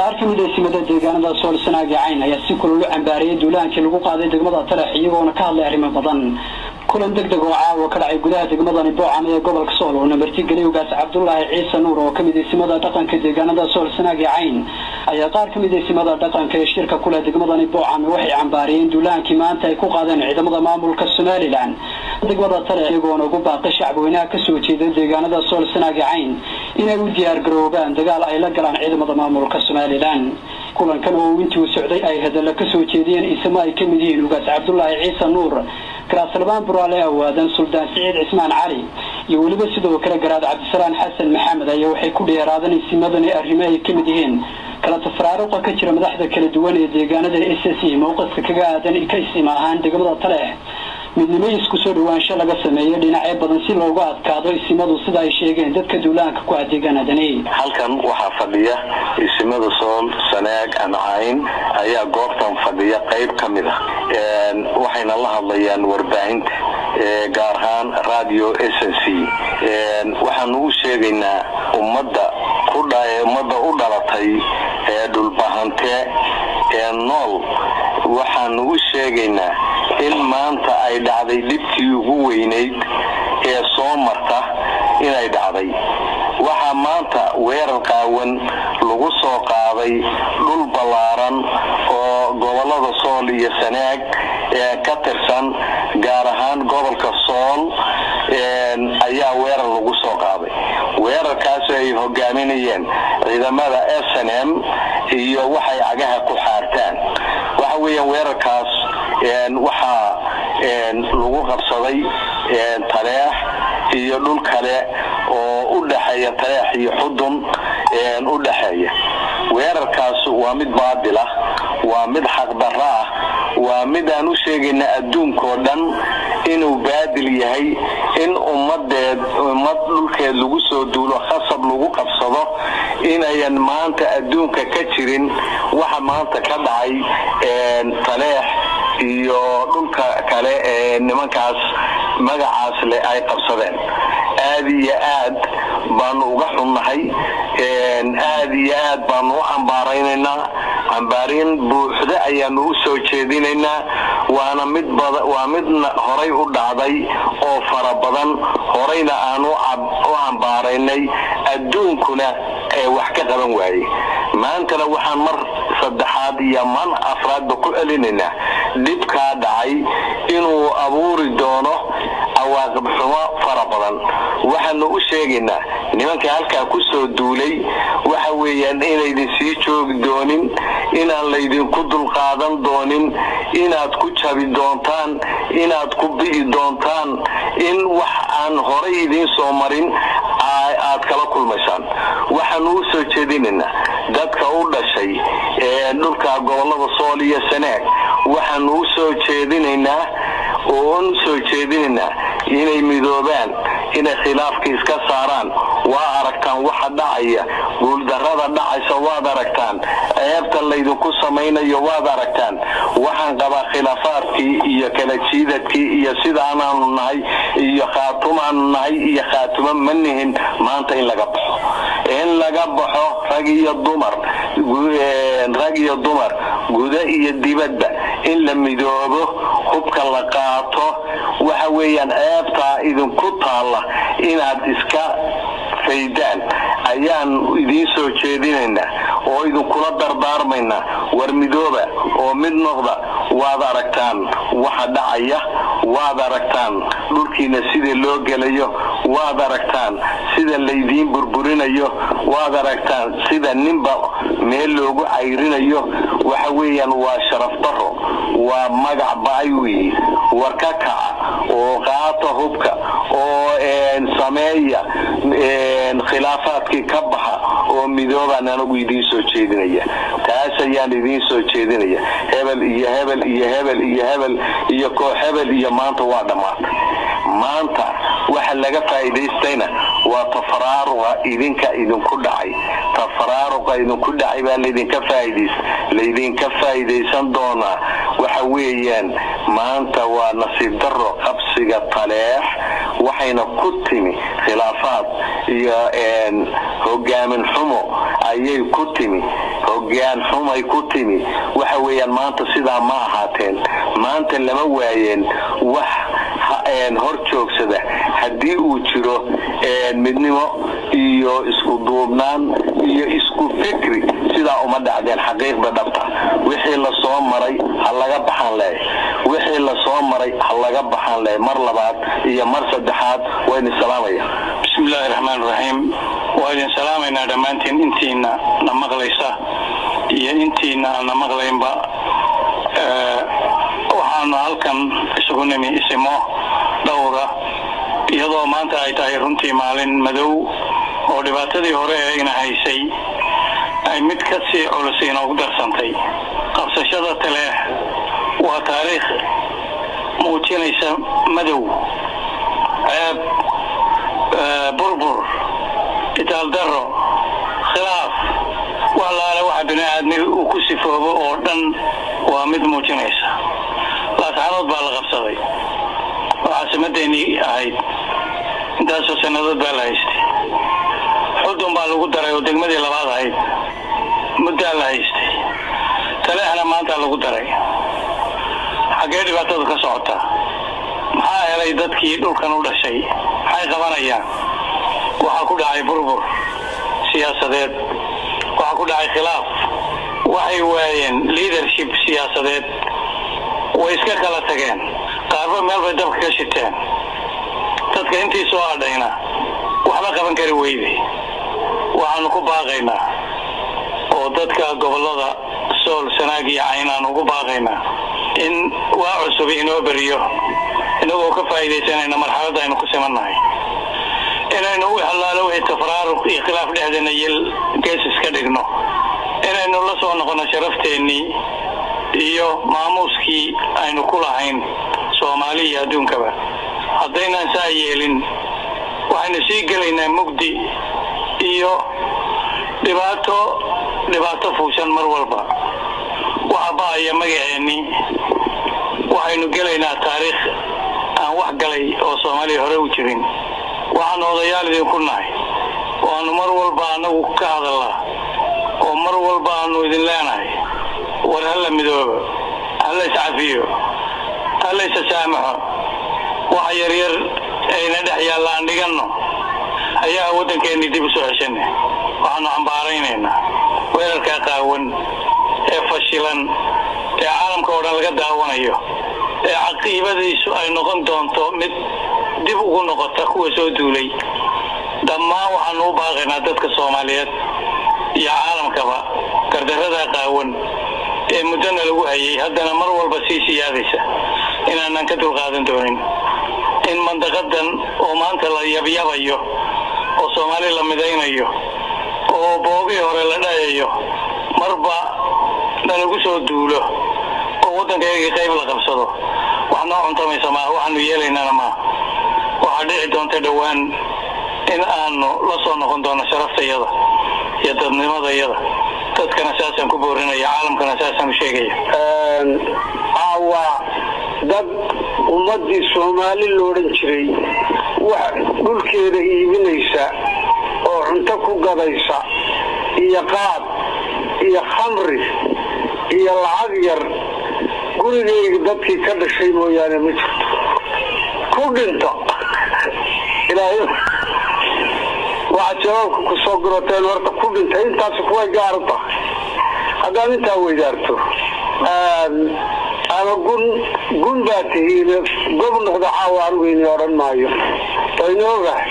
Qaar ka mid ah simada deegaanada Sool, Sanaag iyo Cayn ayaa si kulul u cambaariyay duulaankii lagu qaaday degmada Taleex, iyagoona ka hadlay arrimo badan. Kulan degdeg oo caawa ka dhacay gudaha degmadani Boocame ee gobolka Sool oo martigeliyay ugaas Cabdulaahi Ciise Nuur oo ka mid ah simada dhaqanka deegaanada Sool, Sanaag iyo Cayn ayaa qaar ka mid ah simada dhaqanka ee shirka kula degmadani Boocame waxay cambaariyeen duulaankii maanta ay ku qaadeen ciidamada maamulka Somaliland degmada Taleex, iyagoona ugu baaqay shacabweynaha ka soo jeeda deegaanada Sool, Sanaag iyo Cayn inay u diyaar garoobaan dagaal ay la galaan ciidamada maamulka Somaliland. Kulankan oo intii uu socday ay hadallo ka soo jeediyeen isma ay ka mid yihiin ugaas Cabdulaahi Ciise Nuur, Garaasalbaan Buraale Awaadan, Suldaan Siciid Cismaan Cali iyo weliba sidoo kale Garaad Cabdisalaan Xasan Maxamed ayaa waxay ku dheeraadeen isimadani arrimo ay ka mid yihiin kala tafaraaruqa ka jira madaxda kala duwan ee deegaanada SSC, mowqifka kaga aadan ka isima ahaan degmada Taleex, midnimo isku soo dhawaansho laga sameeyo dhinacyo badan si loogu adkaado isimadu sida ay sheegeen dadka duulaanka ku ah deegaanadani. Halkan waxaa fadhiya isimada Sool, Sanaag and Cayn ayaa goobtan fadhiya qayb ka mid ah, waxayna la hadlayaan warbaahinta, gaar ahaan Radio SNC. Waxaanu u sheegaynaa ummadda ummadda u dhalatay ee Dhulbahante ee nool, waxaanu u sheegaynaa in maanta ay dhacday dhibtii ugu weynayd ee soo marta inay dhacday. Waxaa maanta weerar qaawan lagu soo qaaday dhul ballaaran oo gobollada Sool iyo Sanaag ee ka tirsan, gaar ahaan gobolka Sool ayaa weerar lagu soo qaaday. Weerarkaas ay hogaaminayeen ciidamada SNM iyo waxay cagaha ku xaartaan. Waxa weeyaan weerarkaas waxaa lagu qabsaday Taleex iyo dhul kale oo u dhexeeya Taleex iyo Xudun u dhexeeya. Weerarkaas waa mid baadil ah, waa mid xaqdarro ah, waa mid aan u sheegayna adduunkoo dhan inuu baadil yahay, in ummadeed ummad dhulkeed lagu soo duulo, khasab lagu qabsado, inayan maanta adduunka ka jirin. Waxa maanta ka dhacay Taleex iyo dhulka kale ee nimankaas magacaas leh ay qabsadeen, aad iyo aad baanu uga xunnahay, aad iyo aad baanu u cambaaraynaynaa, cambaarin buuxda ayaanu u soo jeedinaynaa. Waana mid waa mid horay u dhacday oo fara badan, horayna aanu u cambaaraynay, adduunkuna ee wax ka qaban waayey. Maantana waxaan mar saddexaad iyo man afraadba ku celinaynaa dhibkaa dhacay inuu abuuri doono cawaaqib xumo fara badan. Waxaanu u sheegaynaa nimanka halkaa ku soo duulay waxa weeyaan inaydin sii joogi doonin, inaan laydinku dulqaadan doonin, inaad ku jabi doontaan, inaad ku bi'i doontaan, in wax aan horay idiin soo marin aad kala kulmaysaan. Waxaanu u soo jeedinaynaa dadka u dhashay ee dhulka gobollada Sool iyo Sanaag, waxaanu u soo jeedinaynaa oon u soo jeedinaynaa inay midoobaan, inay khilaafka iska saaraan. Waa aragtaan waxa dhacaya, guuldarrada dhacaysa waad aragtaan, ceebta laydinku samaynayo waad aragtaan. Waxaan qabaa khilaafaadkii iyo kala jiidadkii iyo sidaanaanu nahay iyo Khaatumaanu nahay iyo Khaatumo ma nihin maanta in laga baxo, in laga baxo, rag iyo dumar, rag iyo dumar, guda iyo dibadba in la midoobo, hubka la qaato. Waxa weeyaan ceebtaa idinku taalla inaad iska faydaan ayaan idiin soo jeedinaynaa oo idinkula dardaarmaynaa. War midooba oo mid noqda. Waad aragtaan waxa dhacaya, waad aragtaan dhulkiina sida loo gelayo, waad aragtaan sida laydiin burburinayo, waad aragtaan sida ninba meel loogu cayrinayo. Waxa weeyaan waa sharaf daro, waa magac ba'ay weeye. War ka kaca oo qaata hubka oo sameeya khilaafaadkii ka baxa oo midoobaan anagu idiin soo jeedinaya. Taas ayaan idiin soo jeedinaya. Hebel iyo hebel iyo hebel iyo hebel iyo koox hebel iyo maanta waa dhammaatay. Maanta waxa laga faa'iidaystayna waa tafaraaruqa idinka idinku dhacay. Tafaraaruqa idinku dhacay baa laydinka faa'iidaysan doonaa. Waxa weeyaan maanta waa nasiib darro qabsiga Taleex, waxayna ku timi khilaafaad iyo hogaamin xumo ayay ku timi. Hogaan xumay ku timi. Waxa weeyaan, maanta sidaa ma ahaateen, maanta lama waayeen wax hor joogsada haddii uu jiro midnimo iyo isku duubnaan iyo isku fikri. Sidaa uma dhacdeen. Xaqiiqda dhabta, wixii la soo maray ha laga baxaan leeya, wixii la soo maray ha laga baxaan leeya. Mar labaad iyo mar saddexaad waynu salaamaya. Bismillahi raxmaan raxiim. Waa idin salaamaynaa dhammaantiin, intiina na maqlaysa iyo intiina aan na maqlaynba. Waxaanu halkan isugu nimi isimo dhowra, iyadoo maanta ay tahay runtii maalin madow oo dhibaatadii hore ee ina haysay ay mid ka sii culus inoogu darsantay. Qabsashada Taleex waa taariikh muujinaysa madow, ceeb, burbur, itaaldarro, khilaaf, wax laale waxa bini aadmi uu ku sifoobo oo dhan waa mid muujinaysa. Laascaanood baa la qabsaday oo caasimadeennii ahayd, intaasoo sannadood baa la haystay. Xudun baa lagu daray oo degmadii labaad ahayd, muddaa la haystay. Taleexna maanta lagu daray. Xaggee dhibaatadu ka socotaa? Maxaa helay dadkii dhulkan u dhashay? Maxay qabanayaan? Waxaa ku dhacay burbur siyaasadeed, waxaa ku dhacay khilaaf, waxay waayeen leadership siyaasadeed, way iska kala tageen, qaarba meel bay dabka ka shiteen. Dadka intii soo hadhayna waxba qaban kari weyde. Waxaanu ku baaqaynaa oo dadka gobollada Sool, Sanaag iyo Cayn aan ugu baaqaynaa in waa cusub inoo beriyo, inagoo ka faa'iidaysanayna marxaladda aynu ku simannahay, inaynu u halaalo wixii tafraaruq iyo khilaaf dhexdeena yel gees iska dhigno, inaynu la soo noqono sharafteenii iyo maamuuskii aynu ku lahayn Soomaali iyo adduunkaba. Haddaynaan saa yeelin, waxaynu sii gelaynaa mugdi iyo dhibaato, dhibaato fuushan mar walba. Waxa ba'aya magaceennii, waxaynu gelaynaa taariikh aan wax galay oo Soomaaliya hore u jirin. Waxaanu odayaal idinku nahay oo aanu mar walba annagu ka hadallaa oo mar walba aanu idin leenahay: war hala midoobo, hala iscafiyo, hala isasaamaxo, waxa yaryar ayna dhex yaalla aan dhiganno, ayaa waddankeennii dib u soo ceshanay. Waxaanu cambaaraynaynaa weerarkaa qaawan ee fashilan ee caalamka oo dhan laga daawanayo, ee caqiibadiisu ay noqon doonto mid dib ugu noqota kuwa soo duulay. Dhammaan waxaanu u baaqaynaa dadka Soomaaliyeed iyo caalamkaba gardarrada qaawan ee muddana lagu hayay, haddana mar walba sii siyaadaysa, inaanan ka dulqaadan doonin in mandaqadan oo maanta la yabyabayo oo Soomaali la midaynayo oo boogii hore la dhayayo marba nalagu soo duulo oo waddankayagii qayb la qabsado. Wax noo cuntamaysa maaha, waxaanu yeelaynana maaha. Waxaa dhici doonta dhowaan in aanu la soo noqon doono sharaftayada iyo dadnimadayada. Dadkana saasaan ku boorinaya, caalamkana saasaan u sheegaya. Caawa dad ummaddii Soomaali loodhan jiray wax dhulkeeda iibinaysa oo cunto ku gadaysa iyo qaad iyo khamri iyo lacag yar, gurigayga dadkii ka dhashay mooyaane ma jirto. Ku dhinto Ilaahay waxaad jawaabka ku soo gurateen, horta ku dhintay. Intaasi kuway gaar u tahay. Haddaan intaa weydaarto, ama gun gun baa tihiin, gob noqda, caawa anigu ini odhan maayo, wayna ogahay.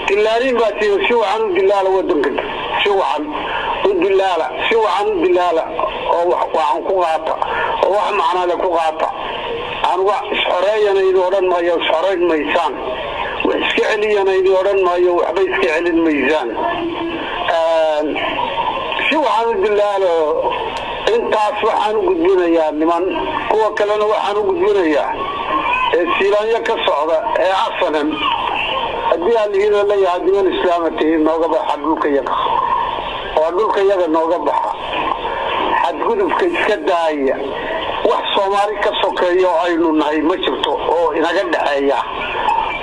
Dilaaliin baa tihiin, si wacan u dilaala wadanka, si wacan u dilaala, si wacan u dilaala oo wacan ku qaata oo wax macnale ku qaata. Anuga isxoreeyana idin odhan maayo, isxoreyn maysaan. Wax iska celiyana idin odhan maayo, waxba iska celin maysaan. Si waxaan u dilaalo. Intaas waxaan u gudbinayaa niman, kuwa kalena waxaan u gudbinayaa ee Siilaanyo ka socda ee asanan. Haddii aan idin leeyahay niman Islaama tihiin, nooga baxa dhulka yaga oo dhulka yaga nooga baxa, xadgudubka iska daaya. Wax Soomaali ka sokeeya oo aynu nahay ma jirto oo inaga dhexeeya.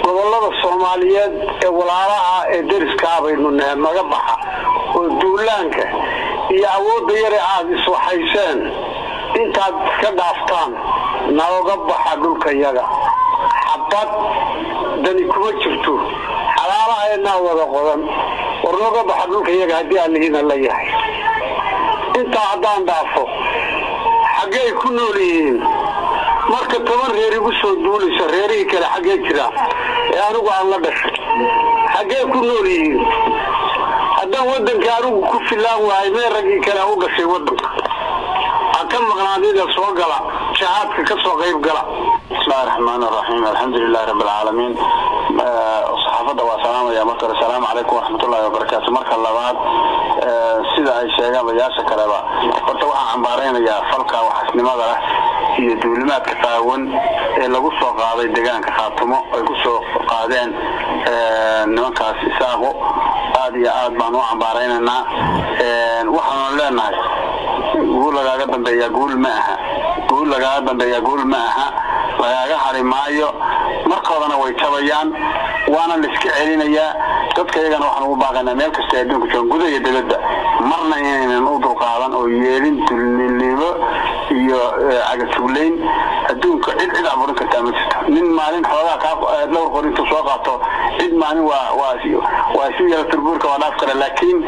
Gobollada Soomaaliyeed ee walaalaha ee deriskaa baynu nahay. Naga baxa oo duulaanka Iyo awoodda yare aad iswaxayseen intaad iska dhaaftaan, nooga baxa dhulkayaga. Xabad dani kuma jirto, xalaalahaynaa wada qodan. War nooga baxa dhulkayaga haddii allihiina la yahay. Intaa haddaan dhaafo, xaggey ku nool yihiin marka 10 reer igu soo duulayso? Reerihii kale xaggee jiraan ee anigu aan la dhashay? Xaggee ku nool yihiin? Haddaan waddanka anigu ku filaan waayay, mee raggii kale u dhashay waddanka ha ka maqnaanida soo gala, jihaadka ka soo qayb gala. Bismillahi raxmaani raxiim, alxamdulilahi rabbi alcaalamiin. Saxaafadda waa salaamaya marka hore, asalaamu calaykum waraxmatullahi wabarakaatu. Marka labaad, sida ay sheegaan odayaasha kaleba, horta waxaan cambaaraynayaa falka waxasnimada leh iyo duulimaadka qaawan ee lagu soo qaaday deegaanka Khaatumo, ay ku soo qaadeen nimankaas Isaaqo. Aad iyo aad baan u cambaaraynaynaa. Waxaanu leenahay, guul lagaaga dambeeyaa guul ma aha, guul lagaaga dambeeyaa guul ma aha. Lagaaga hari maayo, markoodana way jabayaan, waana la iska celinayaa. Dadka iyagana waxaan ugu baaqaynaa, meel kasta adduunka joogan, gudaha iyo dibadda, marna inaynan u dulqaadan oo yeelin dulnimo iyo cagajuglayn. Adduunka cid cid abuurin kartaa ma jirto. Nin maalin xoogaa kaa dhowr qor intuu soo qaato, cid maalin waa isu yara turbuurka waa dhaaf kara, laakiin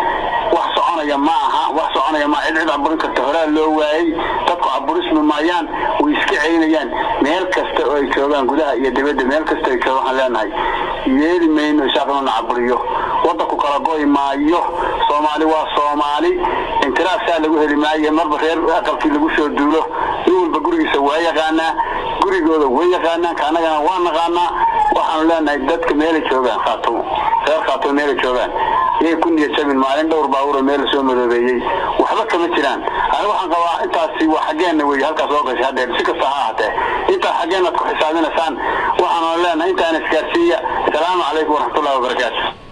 wax soconaya ma aha, wax soconaya ma. Cid cid abuurin karta horaa loo waayey. Dadku abuurismi maayaan, way iska celinayaan meel kasta oo ay joogaan, gudaha iyo dibadda, meel kasta ay joogaan. Waxaan leenahay, yeeli mayno Isaaq inuu na caburiyo. Wadanku kala goy maayo, Soomaali waa Soomaali. Intiraafsaa lagu heli maayo marba reer aqalkii lagu soo duulo. Nin walba gurigiisa waa yaqaanaa, gurigooda way yaqaanaan, kaanagana waa naqaanaa. Waxaanu leenahay, dadka meelay joogaan Khaatumo, reer Khaatumo meelay joogaan, yay ku niyad jabin maalin dhowr baabuur oo meel lasoo madoobeeyey. Waxba kama jiraan. Aniga waxaan qabaa intaasi waa xaggeenna wey, halkaas oo gashay haddeer. Si kasta ha ahaatee, intaa xaggeenaad ku xisaabinaysaan. Waxaanu leenahay intaana isgaarsiiya. Asalaamu calaykum waraxmatullahi wabarakaatu.